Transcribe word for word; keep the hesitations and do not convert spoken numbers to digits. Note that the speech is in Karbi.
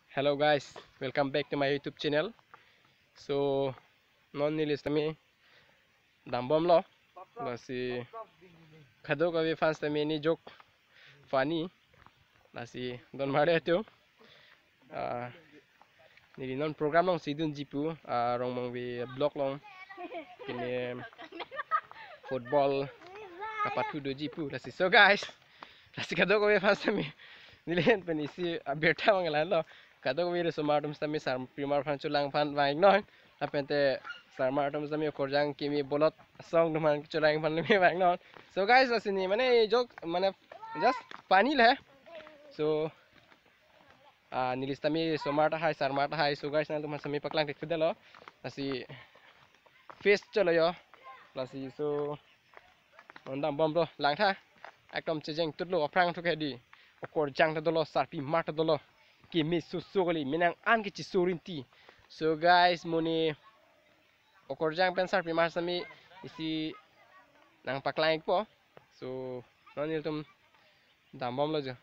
Hello guys, welcome back to my YouTube channel. So non neli sitame dambomlo, lasi kadokave fans tame ne jok funny, lasi don mare atum. Ah, neli non program alongsi dunji pu, ah, Rongmongve block along kene football kapathu doji pu, lasi. So guys, lasi kadokave fans tame neli lahin pen isi abirta manglanlo. Kadokave osomar atum sitame sarpimar aphan cholang aphan vangnon, lapente sarmar atum sitame okorjang kimi bolot asong atum aphan cholang aphan me vangnon. So guys, lasi ne mane jok mane just funny le. So ah, neli sitame osomar tahai, sarmar tahai. So guys, nangtum aphan sitame paklang thekthedetlo, lasi fest cholo yo, lasi. So non dambomlo, langtha, ekdom chejeng tutlo, aphrang thuk hedi, okorjang ta dolo, sarpimar ta dolo, kimi susu kali, menang an kechiso rinti. So guys, mo ne okorjang pen sarpimar sitame isi nangpaklang ikpo. So non nelitum dambomlo jo.